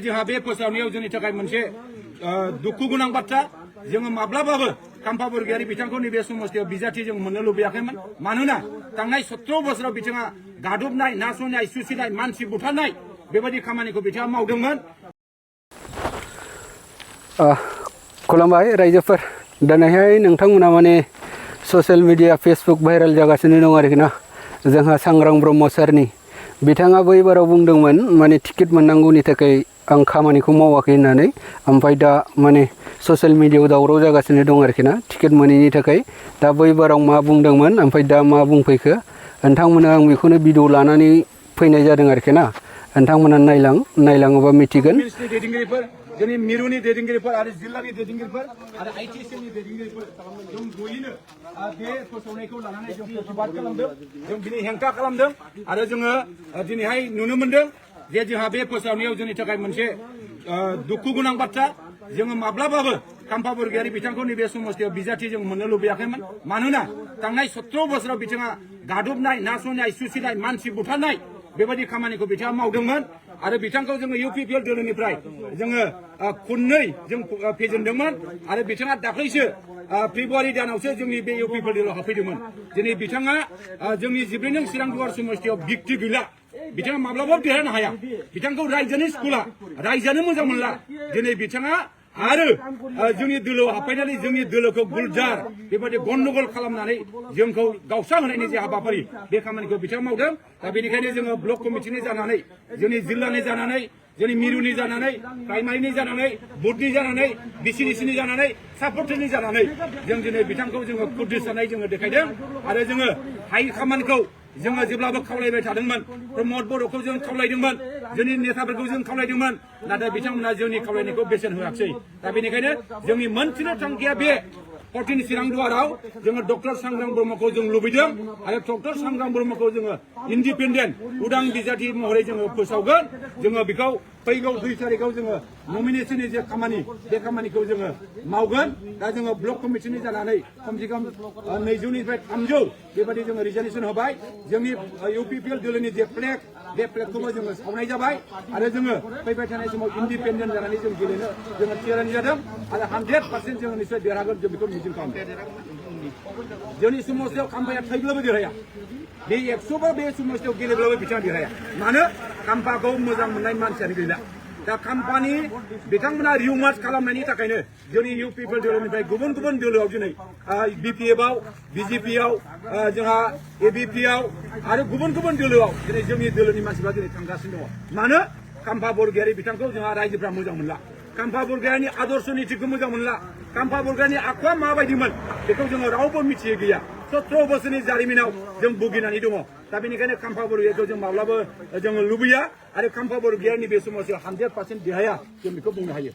जोंहा बे फोसावनायाव जोंनि थाखाय मोनसे दुखु गोनां बाथ्रा जोङो माब्लाबाबो काम्फा बरगयारी बिथांखौ नैबे समस्थियाव बिजाथि जों मोननो लुबैयाखैमोन मानोना थांनाय 17 बोसोराव बिथाङा गादबनाय नासयनाय सुसिनाय मानसि बुथारनाय बेबायदि खामानिखौ बिथाङा मावदोंमोन। खुलुमबाय रायजोफोर दिनैहाय नोंथांमोना माने ससियेल मिडिया फेसबुक भाइरेल जागासिनो दं आरोखि ना जोंहा सांग्रां ब्रह्म सारनि बिथाङा बै बाराव बुंदोंमोन माने टिकेट मोननांगौनि थाखाय आं खामानिखौ मावाखै होननानै ओमफ्राय दा माने ससियेल मिडियायाव दावराव जागासिनो दं आरोखि ना टिकेट मोनैनि थाखाय दा बै बाराव मा बुंदोंमोन ओमफ्राय दा मा बुंफैखो नोंथांमोना आं बेखौनो भिडिअ लानानै फैनाय जादों आरोखि ना नोंथांमोना नायलाङोबा मिथिगोन। जोंनि मिरुनि दैदेनगिरिफोर आरो जिल्लानि दैदेनगिरिफोर आरो आइटिसिनि दैदेनगिरिफोर जों जयैनो बे फोसावनायखौ लानानै जों प्रतिबाद खालामदों जों बिनि हेंथा खालामदों आरो जोङो दिनैहाय नुनो मोनदों जे जोंहा बे फोसावनायाव जोंनि थाखाय मोनसे दुखु गोनां बाथ्रा जोङो माब्लाबाबो काम्फा बरगयारी बिथांखौ नैबे समस्थियाव बिजाथि जों मोननो लुबैयाखैमोन मानोना थांनाय 17 बोसोराव बिथाङा गादबनाय नासयनाय सुसिनाय मानसि बुथारनाय बेबायदि खामानिखौ बिथाङा मावदोंमोन आरो बिथांखौ जोङो इउपिपिएल दोलोनिफ्राय जोङो खननै जों फेजेनदोंमोन आरो बिथाङा दाख्लैसो फेब्रुवारि दानावसो जोंनि बे इउपिपिएल दोलोआव हाबफैदोंमोन दिनै बिथाङा जोंनि 14 नं चिरां दुवार समस्थियाव बिक्ति गैला बिथाङा माब्लाबाबो देरहानो हाया बिथांखौ रायजोनि स्कुला रायजोआनो मोजां मोनला दिनै बिथाङा आरो जोंनि दोलोआव हाबफैनानै जोंनि दोलोखौ गुलजार बेबायदि गन्डगल खालामनानै जोंखौ गावस्रा होनायनि जे हाबाफारि बे खामानिखौ बिथाङा मावदों दा बेनिखायनो जोङो ब्लक कमिटिनि जानानै जोंनि जिल्लानि जानानै जोंनि मिरुनि जानानै प्राइमारिनि जानानै बुथनि जानानै बिसिडिसिनि जानानै सापर्टनि जानानै जों दिनै बिथांखौ जोङो खुद्रिस जानाय जोङो देखायदों आरो जोङो हायै खामानिखौ जोङो जेब्लाबो खावलायबाय थादोंमोन प्रमद बर'खौ जों खावलायदोंमोन जोंनि नेताफोरखौ जों खावलायदोंमोन नाथाय बिथांमोना जोंनि खावलायनायखौ बेसेन होआखै दा बेनिखायनो जोंनि मोनसेल' थांखिया बे 14 चिरां दुवाराव जोङो डक्टर सांग्रां ब्रह्मखौ जों लुबैदों आरो डक्टर सांग्रां ब्रह्मखौ जोङो इन्डिपेन्डेन्ट उदां बिजाथि महरै जोङो फोसावगोन जोङो बेखौ फैगौ 2 तारिखआव जोङो नमिनेशननि जे खामानि बे खामानिखौ जोङो मावगोन दा जोङो ब्लक कमिटिनि जानानै खमसे खम 200 निफ्राय 300 बेबायदि जोङो रिजल्यूशन होबाय जोंनि इउपिपिएल दोलोनि जे फ्लेग बे फ्लेगखौबो जोङो सावनाय जाबाय आरो जोङो फैबाय थानाय समाव इन्डिपेन्डेन्ट जानानै जों गेलेनो जोङो थियारि जादों आरो 100% जोङो निश्चय देरहागोन जों बेखौ मिजिं खालामदों जोंनि समस्थियाव काम्फाया थैब्लाबो देरहाया बे 100 बा बे समस्थियाव गेलेब्लाबो बिथाङा देरहाया मानो काम्फाखौ मोजां मोननाय मानसियानो गैला दा काम्फानि बिथांमोना रिउमार्स खालामनायनि थाखायनो जोंनि इउपिपिएल दोलोनिफ्राय गुबुन गुबुन दोलोआव दिनै बिपिएफआव बिजेपिआव जोंहा एबिपिआव आरो गुबुन गुबुन दोलोआव दिनै जोंनि दोलोनि मानसिफ्रा दिनै थांगासिनो दङ मानो काम्फा बरगयारी बिथांखौ जोंहा रायजोफ्रा मोजां मोनला काम्फा बरगयारीनि आदर्श नीतिखौ मोजां मोनला काम्फा बरगयारीनि आखुआ माबायदिमोन बेखौ जोङो रावबो मिथियै गैया 17 बोसोरनि जारिमिनाव जों भुगिनानै दङ दा बेनिखायनो काम्फा बरगयारीखौ जों माब्लाबो जोङो लुबैया आरो काम्फा बरगयारीनि बे समस्याव 100% देरहाया जों बेखौ बुंनो हायो।